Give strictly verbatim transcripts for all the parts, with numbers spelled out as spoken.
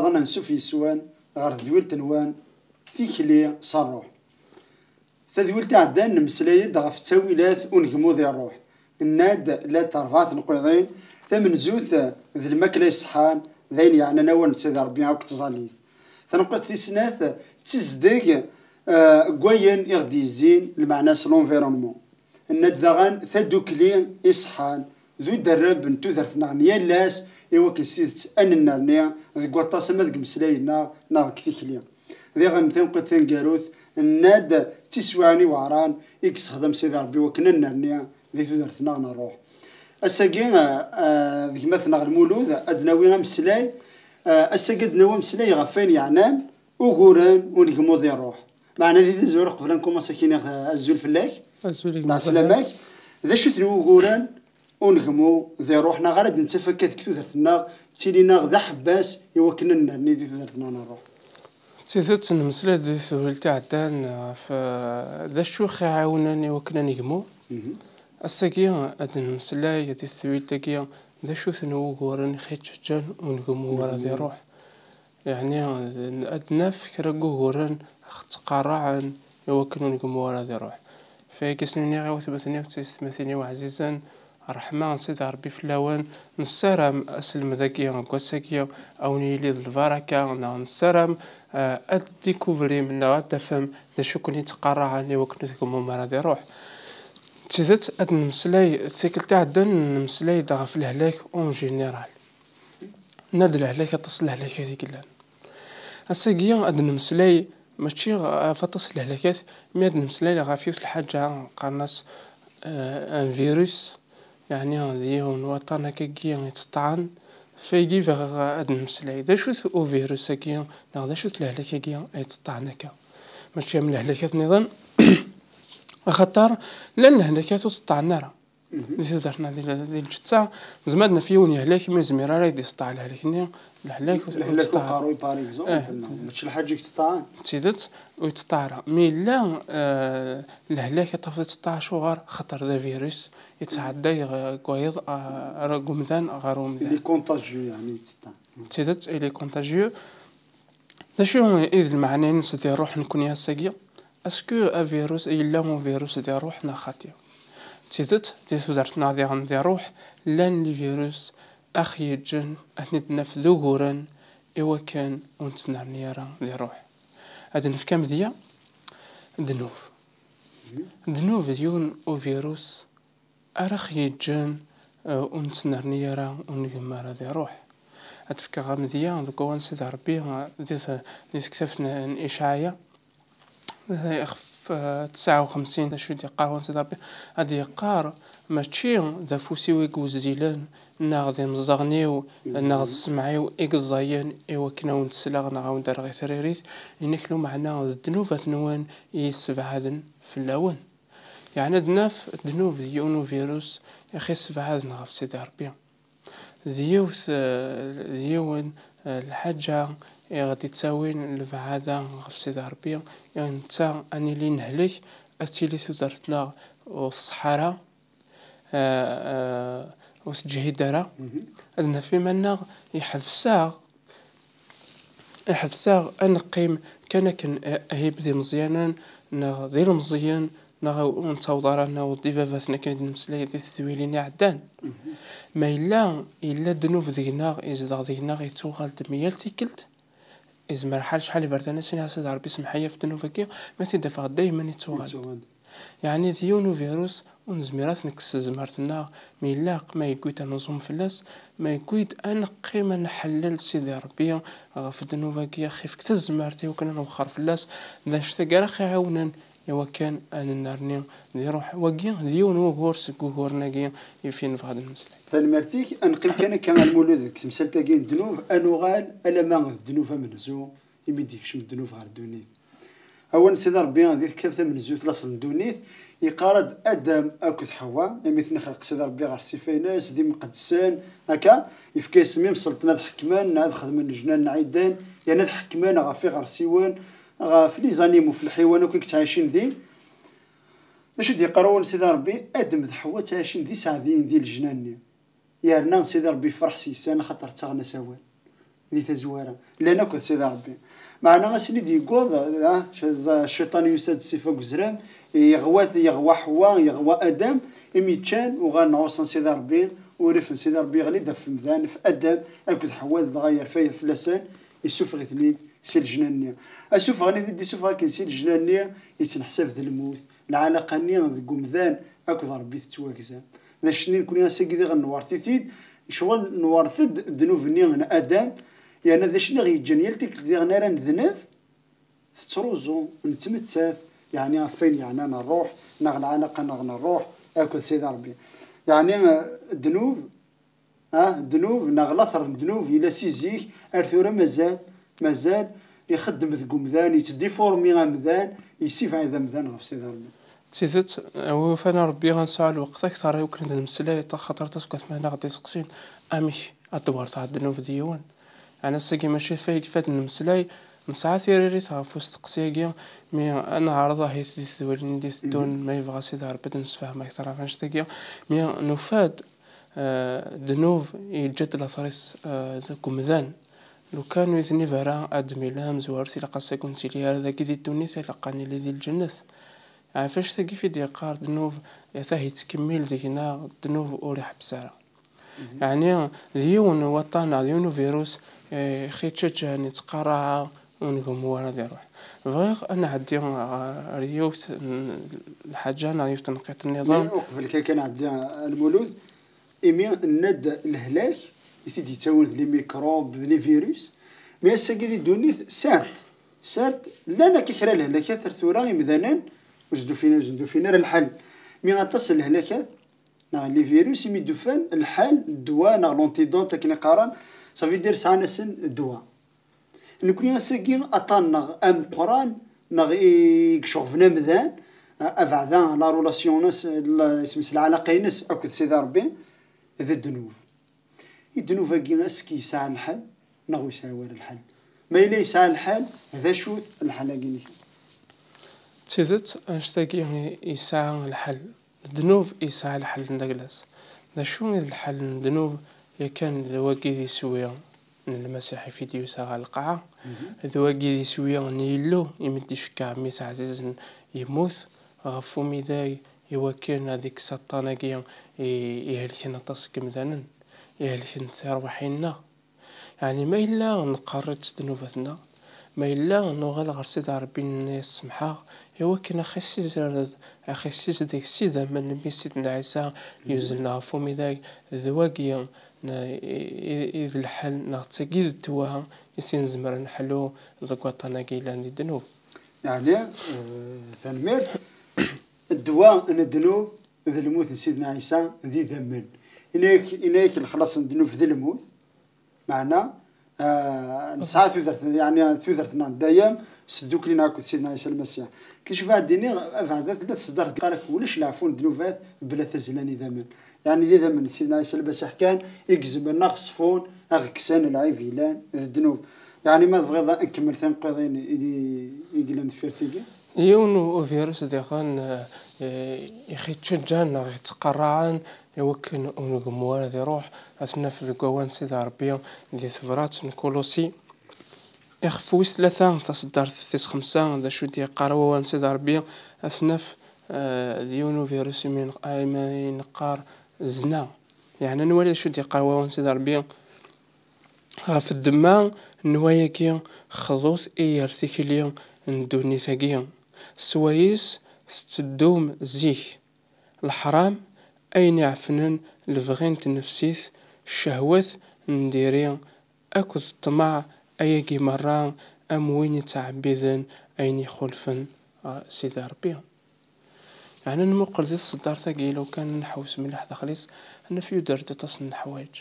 Daɣen ansuf yes-wen ɣer tedwilt-nwen, tikli s ṛṛuḥ. Tadwilt iɛeddan, nemmeslay-d ɣef ttawilat unegmu di ṛṛuḥ. Nenna-d llant rebɛa tneqqiḍin. Tamenzut d lmakla iṣeḥḥan, d ayen yeɛnan awal n Sidi Ṛebbi akked tẓallit. Taneqqiḍt tis snat d tizdeg, eh, n wayen i ɣ-d-yezzin, lmeɛna-s l'environnement. Nenna-d daɣen tadukli iṣeḥḥan d uderreb n tudert-nneɣ n yal ass, i wakken s tidet ad nennerni deg waṭas ama deg umeslay-nneɣ neɣ deg tikli. Diɣen taneqqiḍt taneggarut, nenna-d d tiswiɛin iweɛṛen i yessexdam Sidi Ṛebbi i wakken ad nerni di tudert-nneɣ n ṛṛuḥ. Ass-agi, eh, eh, d gma-tneɣ Lmulud, ad d-nawi ameslay. Eh, ass-agi ad d-nawi ameslay ɣef wayen yeɛnan uguren unegmu di ṛṛuḥ. Meɛna di tazwara, qbel ad nkumaṣ, ad k-iniɣ, eh, azul fell-ak. Azul i gma. Lɛeslama-k. D acu-ten wuguren unegmu di ṛṛuḥ, neɣ ara d-nettaf akka deg tudert-nneɣ, ttilin-aɣ d aḥebbas i wakken ad nennerni di tudert-nneɣ n ṛṛuḥ? D tidet, nemmeslay-d di tedwilt iɛeddan ɣef, eh, d acu i ɣ-iɛawnen i wakken ad negmu. Mhm. Ass-agi ad nemmeslay di tedwilt-agi d acu-ten wuguren i ɣ-iǧǧan ur negmu ara di ṛṛuḥ. Yeɛni, ad naf kra n wuguren ɣ-ttqarraɛen i wakken ur negmu ara di ṛṛuḥ. Fayagi ad sen-iniɣ i watmaten-iw d tiyessetmatin-iw ɛzizen, ṛṛeḥma n Sidi Ṛebbi fell-awen. Nessaram aselmed-agi n wass-agi a wen-yili d lbaraka, neɣ nessaram, eh, ad d-tikuvrim neɣ ad d-tafem d acu i ken-ittqarraɛen i wakken ur tgemmum ara di ṛṛuḥ. D tidet, ad nemmeslay, tikkelt iɛeddan nemmeslay-d ɣef lehlak en général. Nenna-d lehlak, aṭas n lehlakat i yellan. Ass-agi ad nemmeslay mačči ɣef aṭas n lehlakat, mi ad nemmeslay ɣef yiwet n lḥaǧa qqaren-as, eh, un virus, yeɛni d yiwen n waṭṭan akkagi yettṭṭɛen. Fayagi bɣiɣ ad nemmeslay. D acu-t uvirus-agi, neɣ d acu-t lehlak-agi ay yettṭṭɛen akka? Mačči am lehlakat nniḍen, axaṭer llan lehlakat ur ttṭṭɛen ara. Mhm. Di tudert-nneɣ, di, di lǧetta, nezmer ad naf yiwen yehlek, mi ur yezmir ara ad d-iseṭṭeɛ lehlak-nni, lehlak ur, ur lehlak yettseṭṭeɛ ara. Uqerruy, par exemple, eh, neɣ mačči lḥaǧa i yettseṭṭɛen. D tidet, ur yettseṭṭeɛ ara. Mi yella, eh, lehlak ad tafeḍ yettseṭṭeɛ, acuɣer? Xaṭer d avirus, yettɛedday ɣ-, deg wayeḍ, eh, ar, deg umdan ɣer umdan. Il est contagieux, yeɛni yettseṭṭeɛ. D tidet, il est contagieux. D acu i d lmeɛna-ines di ṛṛuḥ nekni ass-agi? Est-ce que avirus, yella uvirus di ṛṛuḥ neɣ xaṭi? D tidet, di tudert-nneɣ diɣen di ṛṛuḥ, llan les virus aɣ-yeǧǧen ad ten-id-naf d uguren i wakken ur nettnerni ara di ṛṛuḥ. Ad nefk amedya, ddnub. Ddnub d yiwen uvirus ara ɣ-yeǧǧen, eh, ur nettnerni ara, ur ngemmu ara di ṛṛuḥ. Ad d-fkeɣ amedya deg wawal n Sidi Ṛebbi, eh, di t-, di tektabt n, n Icɛaya, eh, ixef, eh, tesɛa u xemsin, d acu i d-yeqqar wawal n Sidi Ṛebbi? Ad d-yeqqar, mačči d afus-iw i iwezzilen, neɣ d imeẓẓaɣen-iw, neɣ d ssmaɛ-iw i yeẓẓayen, i wakken a wen-d-sleɣ neɣ a wen-d-rreɣ i tririt, inek lumeɛna d ddnubat-nwen i yi-ssebɛaden fell-awen. Yeɛni ad naf ddnub d yiwen uvirus i ɣ-issebɛaden ɣef Sidi Ṛebbi. D yiwet, eh, d yiwen, eh, lḥaǧa i ɣ-d-ittawin lebɛada ɣef Sidi Ṛebbi, i netta ad nili nehlek, ad tili tudert-nneɣ ur tṣeḥḥa ara, eh, eh, ur teǧhid ara. Mhm. Ad naf iman-nneɣ yeḥbes-aɣ Iḥbes-aɣ ad neqqim kan akken, eh, ahib d imeẓyanen, neɣ d ilemẓiyen, neɣ ur nettaweḍ ara ad naweḍ d ibabaten akken i d-nemmeslay di tedwilin iɛeddan. Mhm. Ma yella, yella ddnub deg-neɣ, yezdeɣ deg-neɣ, yettuɣal-d mi yal tikkelt, yezmer ḥal acḥal iberdan ad s-iniɣ a Sidi Ṛebbi semmeḥ-iyi ɣef ddnub-agi, ma t-id-afeɣ daymen yettuɣal-d. Yettuɣal-d. Yeɛni d yiwen uvirus ur nezmir ad t-nekkes s tezmert-nneɣ, mi ilaq, ma yewwi-d ad nuẓum fell-as, ma yewwi-d ad neqqim ad nḥellel Sidi Ṛebbi ɣef ddnub-agi, ad ɣ-ifk tazmert i wakken ad nwexxer fell-as, d annect-agi ara ɣ-iɛawnen i wakken ad nennerni di ṛṛuḥ. Wagi d yiwen wugur seg wuguren-agi ifi nebɣa ad nemmeslay. Tanemmirt-ik, ad neqqim kan akka a Lmulud deg temsalt-agi n ddnub, ad nuɣal alamma d ddnub amenzu, imi d-yekcem ddnub ɣer ddunit. Awal n Sidi Ṛebbi di tektabt tamenzut, laṣel n ddunit, yeqqar-d Adam akked Ḥewwa, imi ten-ixleq Sidi Ṛebbi ɣer ṣṣifa-ines, d imqeddsen, akka, yefka-yasen imselṭen ad ḥekmen, ad xedmen leǧnan n Ɛiden, yerna ad ḥekmen ɣef iɣersiwen, ɣef les animaux, ɣef lḥiwan akk i yettɛicin din. D acu d-yeqqar wawal n Sidi Ṛebbi? Adam d Ḥewwa ttɛicin d iseɛdiyen di leǧnan-nni. Yerna Sidi Ṛebbi yefreḥ s-yessan axaṭer ttaɣen-as awal. di tazwara. Llan akked Sidi Ṛebbi. Meɛna ass-nni d-yewweḍ, ah, c-, cciṭan yusa-d s ifa n uzram, yeɣwa, yeɣwa Ḥewwa, yeɣwa Adam, imi ččan, uɣalen ɛuṣan Sidi Ṛebbi, urrif n Sidi Ṛebbi yeɣli-d ɣef umdan, ɣef Adam akked Ḥewwa, dɣa yerfa fell-asen, yessufeɣ-iten-id si lejnan-nni. Asufeɣ-nni i t-id-issufeɣ akken si lejnan-nni, yettneḥsab d lmut. Lɛalaqa-nni deg umdan akked Ṛebbi tettwagza. D acu-nni nekni ass-agi diɣen newret-it-id, ccɣel newret-d ddnub-nni n Adam, yerna d acu-nni ɣ-yeǧǧan yal tikkelt diɣen ara nedneb, tettruẓu, nettmettat, yeɛni ɣef wayen yeɛnan ṛṛuḥ, neɣ lɛalaqa-nneɣ n ṛṛuḥ akked Sidi Ṛebbi. Yeɛni, eh, ddnub, ah, ddnub, neɣ later n ddnub, yella si zik ar tura mazal, mazal ixeddem deg umdan, yettdiformi amdan, yessibɛid amdan ɣef Sidi Ṛebbi. D tidet, a wi ufan a Ṛebbi ad nesɛu lweqt akteṛ i wakken ad nemmeslay, axaṭer aṭas n watmaten aɣ-d-iseqsin amek ad d-werteɣ ddnub d yiwen. Ɛni ass-agi mačči ɣef wayagi i d-nemmeslay, nesɛa tiririt ɣef usteqsi-agi, mi ad neɛreḍ ahat di tedwilin i d-iteddun, ma yebɣa Sidi Ṛebbi ad d-nessefhem akteṛ ɣef annect-agi, mi nufa-d, eh, ddnub yeǧǧa-d later-is, eh, deg umdan. Lukan ur yettnib ara Adem yellan amezwaru, ilaq ass-agi ur nettili ara dagi di ddunit, ilaq ad nili di lǧennet. Ɣef annect-agi i d-yeqqar ddnub, atah yettkemmil deg-neɣ, ddnub ur iḥebbes ara. Yeɛni d yiwen n waṭṭan neɣ d yiwen n uvirus, eh, i ɣ-yettaǧǧan yettqarraɛ ur ngemmu ara ad iruḥ. Bɣiɣ ad nɛeddi ɣer yiwet n lḥaǧa neɣ yiwet n tneqqiṭ nniḍen. Mais uqbel kan, kan nɛeddi, a Lmulud, imi nenna-d lehlak i t-id-yettawin d les microbes, d les virus, mais ass-agi di ddunit, certes, certes, llan akka kra lehlakat ar tura imdanen ur s-d-ufin, ur s-d-ufin ara lḥal. Mais aṭas n lehlakat neɣ les virus, imi d-ufan lḥal, ddwa neɣ l'antidote akken i qqaren, ça veut dire sɛan-asen ddwa. Nekni ass-agi aṭṭan-nneɣ ameqqran neɣ i iceɣben amdan, a-, abeɛda la relation-ines, la, isem-is lɛalaqa-ines akked Sidi Ṛebbi, d ddnub. I ddnub-agi ass-agi yesɛa lḥal neɣ ur yesɛi ara lḥal? Ma yella yesɛa lḥal, d acu-t lḥal-agi-inek? D tidet, annect-agi yesɛa lḥal. Ddnub yesɛa lḥal n daglas. D acu i d lḥal n ddnub? Yakan d wagi d iswi n Lmasiḥ i d-yusa ɣer lqaɛa, d wagi d iswi n Yillu imi d-icekkeɛ Mmi-s ɛzizen yemmut ɣef umidag i wakken ad ikkes aṭṭan-agi i ihelken aṭas n yemdanen, ihelken tirwiḥin-nneɣ. Yeɛni ma yella nqerr-d s ddnubat-nneɣ, ma yella nuɣal ɣer Sidi Ṛebbi nenna-yas semḥeɣ, i wakken a ɣ-issizzred, a ɣ-issizdeg s idammen n mmi Sidna Ɛisa yuzen ɣef umidag, d wagi n-, i, i, i d lḥal neɣ d tagi d ddwa i s nezmer ad neḥlu deg waṭṭan-agi yellan di ddnub. Yeɛni, eh, tanemmirt, ddwa n ddnub d lmut n Sidna Ɛisa d idammen. Ini-ak, ini-ak lexlaṣ n ddnub d lmut, meɛna, ah, nesɛa tudert, yeɛni tudert-nneɣ n dayem, sdukklin akked Sidna Ɛisa Lmasiḥ. Kif ad d-iniɣ, abeɛda tella tseddart, qqar-ak ulac leɛfu n ddnubat bla tazzla n idammen. Yeɛni d idammen n Sidna Ɛisa Lmasiḥ kan i izemren a ɣ-ṣfun, a ɣ-kksen lɛib yellan d ddnub. Yeɛni ma tebɣiḍ ad nkemmel tineqqiḍin i d-, i yellan deffir tigi? Yiwen u-, uvirus diɣen, eh, eh, i ɣ-ittaǧǧan neɣ i ɣ-ittqarraɛen i wakken ur ngemmu ara di ṛṛuḥ, ad t-naf deg wawal n Sidi Ṛebbi di tebrat n Kulusi. Ixef wis tlata, taṣeddart tis xemsa, d acu d-yeqqar wawal n Sidi Ṛebbi? Ad t-naf, eh, d yiwen uvirus imi neq-, imi neqqar zna. Yeɛni ad nwali d acu d-yeqqar wawal n Sidi Ṛebbi. Ɣef ddemma n wayagi xḍut i yir tikli n ddunit-agi, s wayes tetteddum zik. Leḥram, ayen iɛefnen lebɣi n tnefsit, ccehwat n diri akked ṭṭmeɛ, ayagi merra am win ittɛebbiden ayen ixulfen, ah, Sidi Ṛebbi. Yeɛni ad nmuqel di tṣeddart-agi, lukan ad nḥewwes mliḥ daxel-is, ad naf yuder-d aṭas n leḥwayeǧ.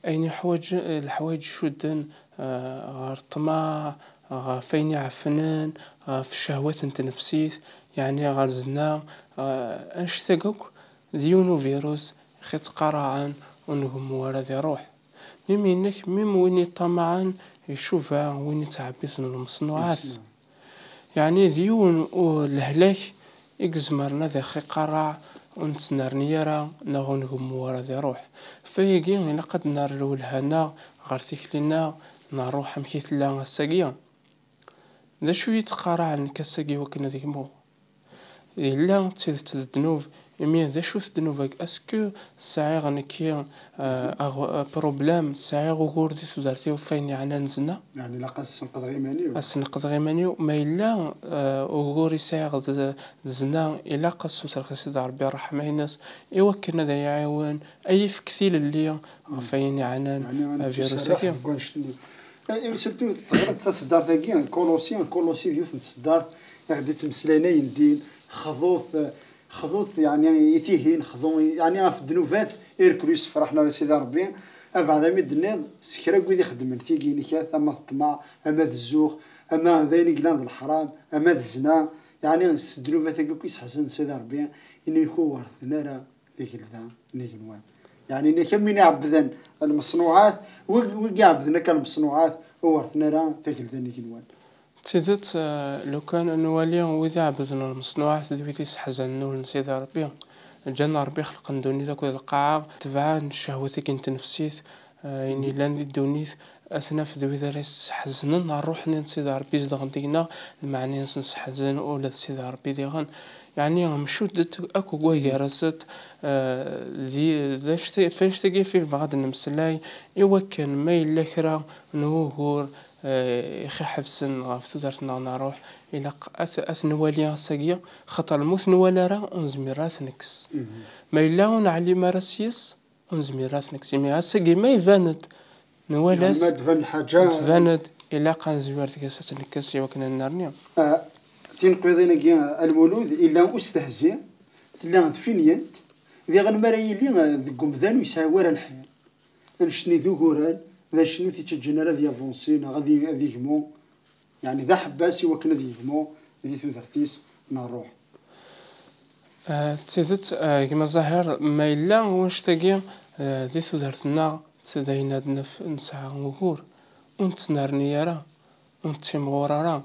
Ayen yeḥwaǧ, leḥwayeǧ icudden, eh, ɣer ṭṭmeɛ, ɣef wayen iɛefnen, ɣef ccehwat n tnefsit, yeɛni ɣer zna, eh, annect-agi akk d yiwen uvirus i ɣ-ittqarraɛen ur ngemmu ara di ṛṛuḥ. Mim yenna-k, mim win iṭṭamaɛen icuba win ittɛebbiten lmeṣnuɛat. Yeɛni d yiwen u-, lehlak i izemren ad aɣ-iqarreɛ ur nettnerni ara neɣ ur ngemmu ara di ṛṛuḥ. F wayagi ilaq ad nerr lwelha-nneɣ ɣer tikli-nneɣ, neṛuḥ amek i tella ass-agi. D acu i yettqaraɛen nekk ass-agi wakken ad gmuɣ? Yella d tidet d ddnub, imi d acu-t ddnub-agi? Est-ce que sɛiɣ nekki, euh, aɣ-, euh, problème, sɛiɣ ugur di tudert-iw ɣef wayen yeɛnan zna? Yeɛni ilaq ad sneqdeɣ iman-iw? Ad sneqdeɣ iman-iw, ma yella, euh, ugur i sɛiɣ d, d zna, ilaq ad sutreɣ i Sidi Ṛebbi ṛṛeḥma-ines, i wakken ad iyi-iɛiwen, ad yi-yefk tilelli ɣef wayen yeɛnan avirus-agi. Yeɛni ad nettuserreḥ deg wannect-nni. Eh, eh, surtout teɣriḍ taseddart-agi, Kulusi, Kulusi d yiwet n tseddart i ɣ-d-ittmeslayen ayen din, xḍut, eh, xḍut, yeɛni, i tihin, xḍu, yeɛni, ɣef ddnubat, irkel yessefraḥen ara Sidi Ṛebbi. Abeɛda mi d-tenniḍ, s kra n wid ixeddmen tigi-inek, ama d ṭṭmeɛ, ama d zzux, ama d ayen i yellan d leḥram, ama d zzna, yeɛni, s ddnubat-agi akk yesseḥzanen Sidi Ṛebbi, ini-ak ur werten ara tagelda n igenwan. Yeɛni, nekk am win iɛebbden lmeṣnuɛat, wi, wi iɛebbden akka lmeṣnuɛat, ur werten ara tagelda n igenwan. D tidet, eh, lukan nwali wid iɛebbden lmeṣnuɛat d wid isseḥzanen ul n Sidi Ṛebbi, ǧǧan Ṛebbi xelqen ddunit akked lqaɛa, tebɛen ccehwat-agi n tnefsit, eh, ayen yellan di ddunit, ad t-naf d wid ara yesseḥznen ṛṛuḥ-nni n Sidi Ṛebbi izedɣen deg-neɣ, lmeɛna-ines nesseḥzen ula d Sidi Ṛebbi diɣen. Yeɛni, mcuddet akk gar-asent, eh, di, d anect-, f anect-agi ɣef i nebɣa ad nemmeslay, i wakken ma yella kra n wugur, eh, i ɣ-iḥebsen ɣef tudert-nneɣ n ṛṛuḥ, ilaq ad t-, ad t-nwali ass-agi, xaṭer ma ur t-nwala ara, ur nezmir ara ad t-nekkes. Ma yella ur neɛlim ara s-yes, ur nezmir ara ad t-nekkes. Imi ass-agi ma iban-d, nwala-t, yeɛni ma d-tban lḥaǧa, tban-d, ilaq ad nezwir deg-s ad tt-nekkes i wakken ad nerni. Ah, tineqwiḍin-agi, a Lmulud, illa ustehzi, tella d finyent, diɣen mi ara yili, ah, deg umdan ur yesɛi wara lḥir. Annect-nni d uguren, d annect-nni ur t-ittaǧǧan ara ad yavansi neɣ ad i-, ad igmu. Yeɛni d aḥebbas i wakken ad yegmu di tudert-is n ṛṛuḥ. Ah, d tidet, ah, gma Zahir, ma yella wannect-agi, ah, di tudert-nneɣ, d ayen ad naf nesɛa ugur, ur nettnerni ara, ur nettimɣur ara.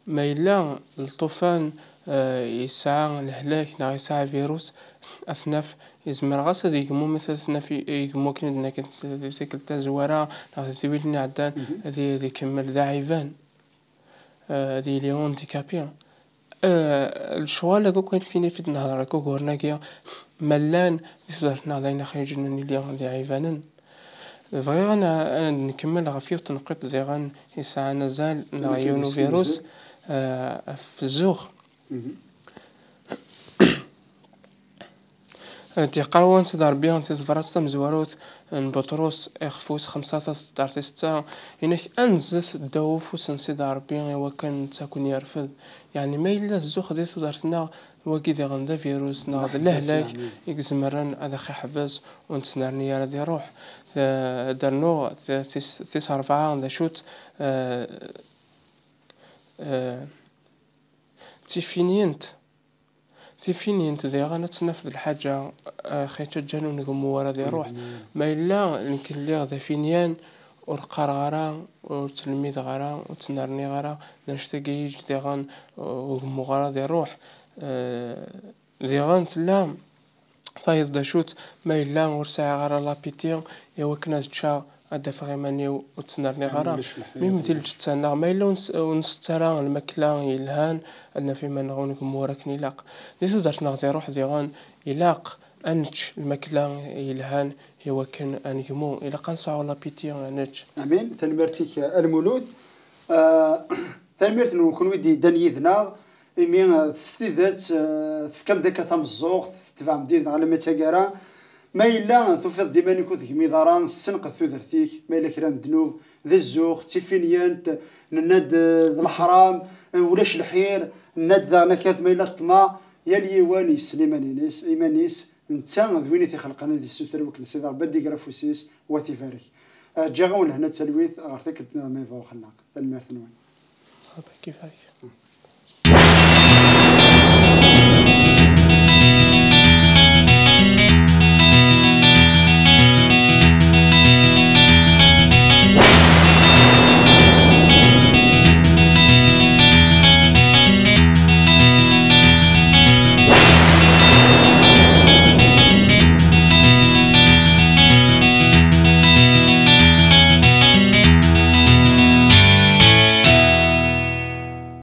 Ma yella lṭufan, ah, yesɛa lehlak neɣ yesɛa virus, ad t-naf yezmer ɣas ad yegmu, ma ad t-naf yegmu akken i d-nekk di tikkelt tazwara neɣ di twilt iɛeddan, ad y-, ad ikemmel d aɛiban. Eh, ad yili handicapé. Eh, lecɣal akk, akk ayen fini fi d-nehder akk uguren-agi, ma llan di tudert-nneɣ d ayen ax-yeǧǧen ad nili d iɛibanen. Bɣiɣ ad n-, ad nkemmel ɣef yiwet n tneqqiṭ diɣen yesɛan azal neɣ yiwen uvirus, eh, ɣef zzux. Ad d-yeqqar wawal n Sidi Ṛebbi di tebrat tamezwarut n Buṭrus, ixef wis xemsa, taseddart tis setta, inek anzet ddaw ufus n Sidi Ṛebbi i wakken netta ad ken-yerfed. Yeɛni ma yella zzux di tudert-nneɣ, wagi diɣen d avirus neɣ d lehlak i izemren ad ax-iḥbes ur nettnerni ara di ṛṛuḥ. T-, ad d-rnuɣ t-, tis, tis ṛebɛa d acu-tt, eh, eh, d tifinint. Tifinint diɣen ad tt-naf d lḥaǧa, eh, ax-ittaǧǧan ur ngemmu ara di ṛṛuḥ. Ma yella nekk lliɣ d afinyan, ur qqareɣ ara, ur ttelmideɣ ara, ur ttnerniɣ ara, d annect-agi i yi-yeǧǧ diɣen, eh, ur gemmuɣ ara di ṛṛuḥ. Eh, diɣen tella tayeḍ d acu-tt, ma yella ur sɛiɣ ara lapiti i wakken ad ččeɣ, ad d-afeɣ iman-iw ur ttnerniɣ ara. Mim di lǧetta-nneɣ, ma yella ur nes-, ur nsett ara lmakla yelhan, ad naf iman-nneɣ ur ngemmu ara akken ilaq. Di tudert-nneɣ di ṛṛuḥ diɣen, ilaq ad nečč lmakla yelhan i wakken ad negmu. Ilaq ad nesɛu lapiti ad nečč. Amin. Tanemmirt-ik, a Lmulud. Ah, tanemmirt-nwen kunwi d-yeddan yid-neɣ. Imi, eh, s tidet, eh, tefkam-d akka tameẓẓuɣt, tetbeɛem-d yid-neɣ alamma d taggara. Ma yella tufiḍ-d iman-ik ur tegmiḍ ara, ssenqed tudert-ik, ma yella kra n ddnub, d zzux, d tifinyent, nenna-d, eh, d leḥram, eh, ulac lḥir, nenna-d daɣen akka ma yella ṭṭmeɛ, yal yiwen yessen iman-ines, iman-is, netta d win i t-ixelqen ad yessuter wakken Sidi Ṛebbi ad d-iger afus-is, u ad t-ibarek. Eh, ǧǧiɣ-awen lehna d talwit ɣer tikkelt nniḍen ma yebɣa uxellaq. Tanemmirt-nwen. Ṛebbi ad k-ibarek.